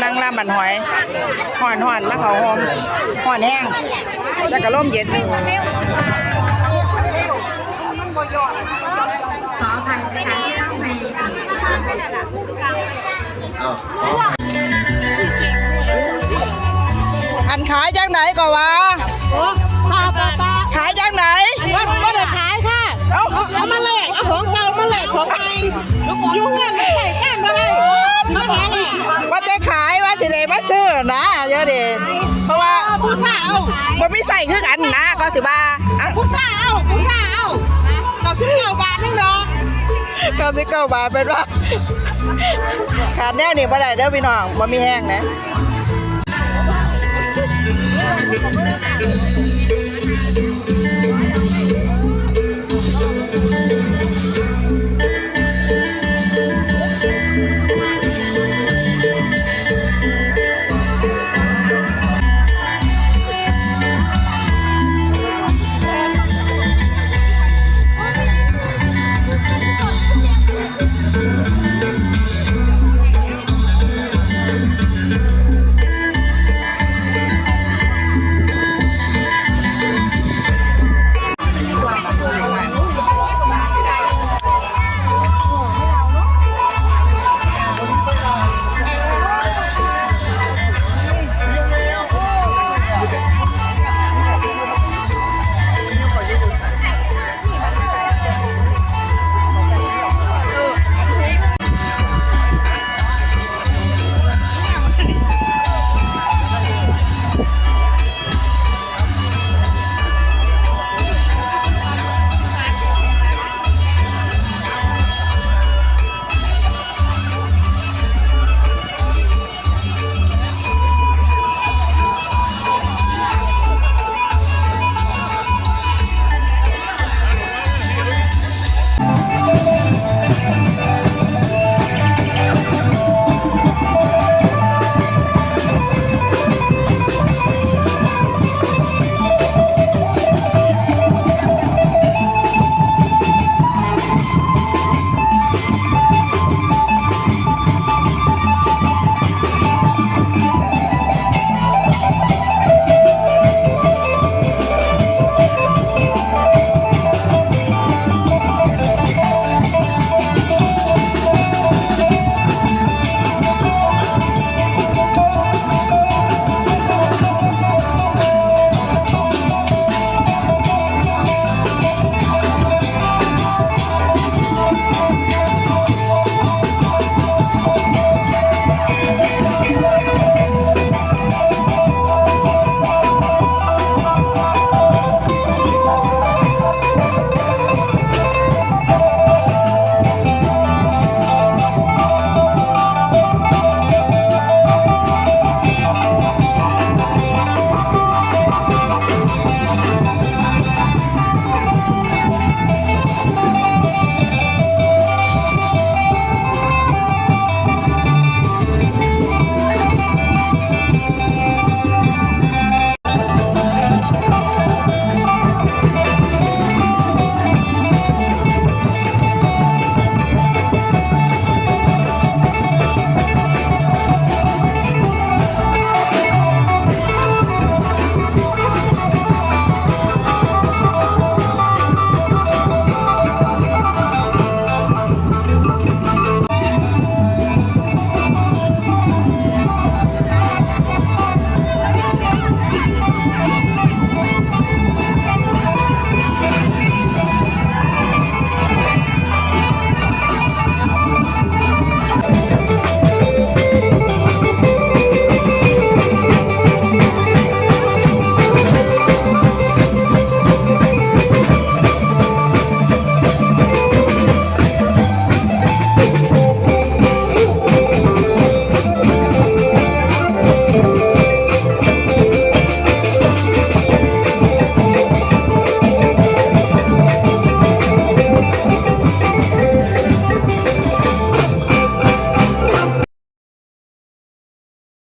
ນາງລຳ ອັນຫອຍ ຮ້ອນໆ ມາເຂົ້າຮ່ມ ຮ້ອນແຮງ ແຕ່ກໍລົມເຢັນຢູ່. ອັນຂາຍຈັ່ງໃດກໍວ່າ ໂອ້ ຂາຍຈັ່ງໃດ? ບໍ່ ບໍ່ໄດ້ຂາຍຄ່ະ ເອົາ ເອົາມາແລກ ເອົາຂອງເກົ່າມາແລກຂອງໃໝ່ ຢູ່ເຮືອນມັນໃຊ້ການບໍ່ໄດ້ ມາຫາແລກ ວ່າແຕ່ຂາຍ ວ່າຊິໄດ້ມາຊື້ນະ ເອີ ເດ້ ເພາະວ່າ ເອົາ ບູຊາເອົາ ບໍ່ມີໃຊ້ຄືກັນນະ ກໍຊິວ່າ ເອົາ ບູຊາເອົາ ບູຊາເອົາ ເກົ້າສິບເກົ້າບາດໜຶ່ງດອກ ເກົ້າສິບເກົ້າບາດ ແມ່ນບໍ່? ຂາດແນວນີ້ບໍ່ໄດ້ເດີພີ່ນ້ອງ ບໍ່ມີແຮງເດ້.